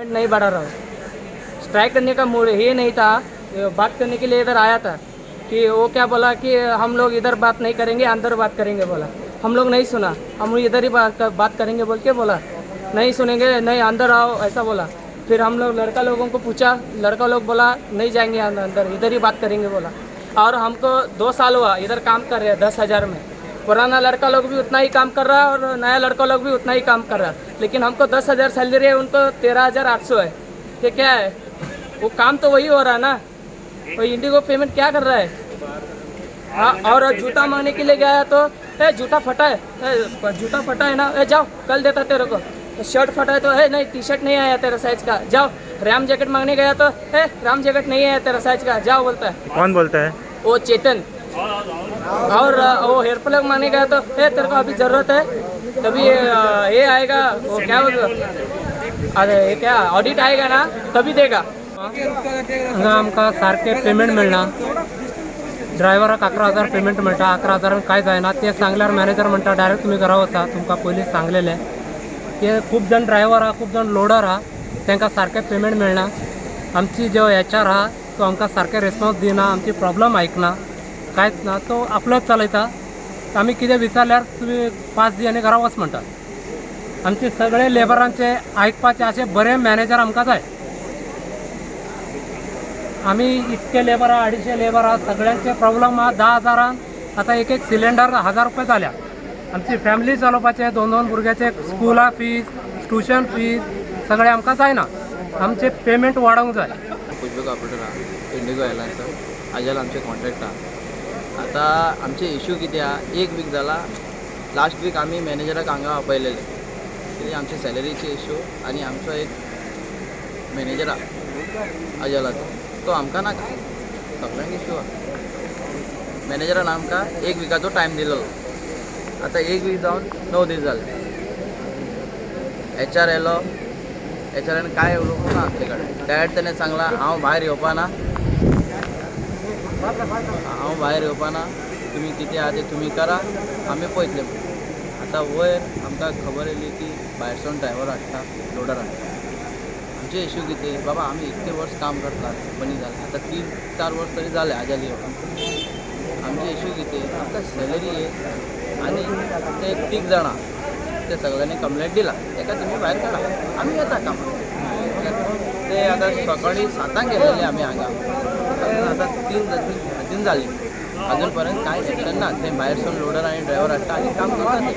Payment नहीं बढ़ा रहा हूँ। स्ट्राइक करने का मूड ये नहीं था, बात करने के लिए इधर आया था कि वो क्या बोला कि हम लोग इधर बात नहीं करेंगे, अंदर बात करेंगे बोला। हम लोग नहीं सुना, हम इधर ही बात करेंगे बोल के बोला, नहीं सुनेंगे, नहीं अंदर आओ ऐसा बोला। फिर हम लोग लड़का लोगों को पूछा, लड़का लोग बोला नहीं जाएंगे अंदर, इधर ही बात करेंगे बोला। और हमको 2 साल हुआ इधर काम कर रहे हैं 10,000 में। पुराना लड़का लोग भी उतना ही काम कर रहा है और नया लड़का लोग भी उतना ही काम कर रहा है, लेकिन हमको 10,000 सैलरी है, उनको 13,800 है। ये क्या है? वो काम तो वही हो रहा है ना, वो इंडिगो पेमेंट क्या कर रहा है? हाँ, और जूता मांगने के लिए गया तो ए जूता फटा है, ए जूता फटा है ना, ए जाओ कल देता तेरे को। तो शर्ट फटा है तो ए नहीं टी शर्ट नहीं आया तेरा साइज का, जाओ। राम जैकेट मांगने गया तो ए राम जैकेट नहीं आया तेरा साइज का, जाओ बोलता है। कौन बोलता है? वो चेतन। और वो हेयर प्लग मांगने गया तो ए तेरे को अभी ज़रूरत है तभी ये आएगा, वो क्या बोलते, अरे ये क्या ऑडिट आएगा ना तभी देगा। हांगा आमकां सारकें पेमेंट मेळना, ड्रायव्हराक 11,000 पेमेंट मेळटा, 11,000 कांय जायना। ते सांगल्यार मॅनेजर म्हणटा डायरेक्ट तुमी घरा वचा, तुमकां पयलीं सांगलेलें। ते खूब जाण ड्रायव्हर आहा, खूब जाण लोडर आहा, तांकां सारकें पेमेंट मेळना। आमची जो एच आर आहा तो आमकां सारकें रेस्पोन्स दिना, आमची प्रॉब्लम आयकना, कांयच ना, तो आपलोच चलयता। आमी कितें विचारल्यार तुमी 5 दी आनी घरा वच म्हणटा। आमचे सगळे लेबरांचे आयकपाचे अशे बरे मॅनेजर आमकां जाय। आमी इतके लेबर आहा, 250 लेबर आहा, सगळ्यांचे प्रॉब्लम आहा। 10,000 आतां एक एक सिलेंडर 1,000 रुपये जाल्या। आमची फॅमिली चलोवपाचे, 2-2 भुरग्याचे स्कुला फीज, ट्युशन फीज सगळें आमकां जायना। आमचे पेमेंट वाडोवंक जाय। पुष्पक ऑपरेटर आहा इंडिगो एअरलायन्साक, हाजेर आमचें कॉन्ट्रॅक्ट आहा। आतां आमचे इशू कितें आहा, एक वीक जाला, लास्ट वीक आमी मॅनेजराक हांगा आपयलेले कितें आमचे सॅलरीचे इशू आनी आमचो एक मॅनेजर आहा अजलाचो, तो आमकां नाका, सगळ्यांक इशू आहा। मॅनेजरान आमकां एक विकाचो टायम दिलेलो, आतां एक वीक जावन 9 दीस जाले। एच आर येयलो, एच आरान कांय उलोवंक ना आमचे कडेन, डायरेक्ट तेणें सांगलां हांव भायर येवपा ना, हांव भायर येवपा ना, तुमी कितें आहा तें तुमी करा, आमी पळयतले म्हणून। आतां वयर आमकां खबर येयली की भायर सावन ड्रायव्हर हाडटा, लोडर हाडटा। आमचे इशू कितें बाबा, आमी इतके वर्स काम करता कंपनी जालें, आतां 3-4 वर्स तरी जालें हाज्या येवन। आमचे इशू कितें, आमकां सॅलरी एक आनी ते एक 3 जाणां ते सगळ्यांनी कंप्लेंट दिला, तेका तुमी भायर काडा, आमी येता कामाक। ते आतां सकाळीं 7 गेल्लेले आमी हांगा, आतां 3 जालीं, अजून पर्यंत कांय एक्शन ना। ते भायर सून लोडर आनी ड्रायव्हर हाडटा आनी काम करता ते।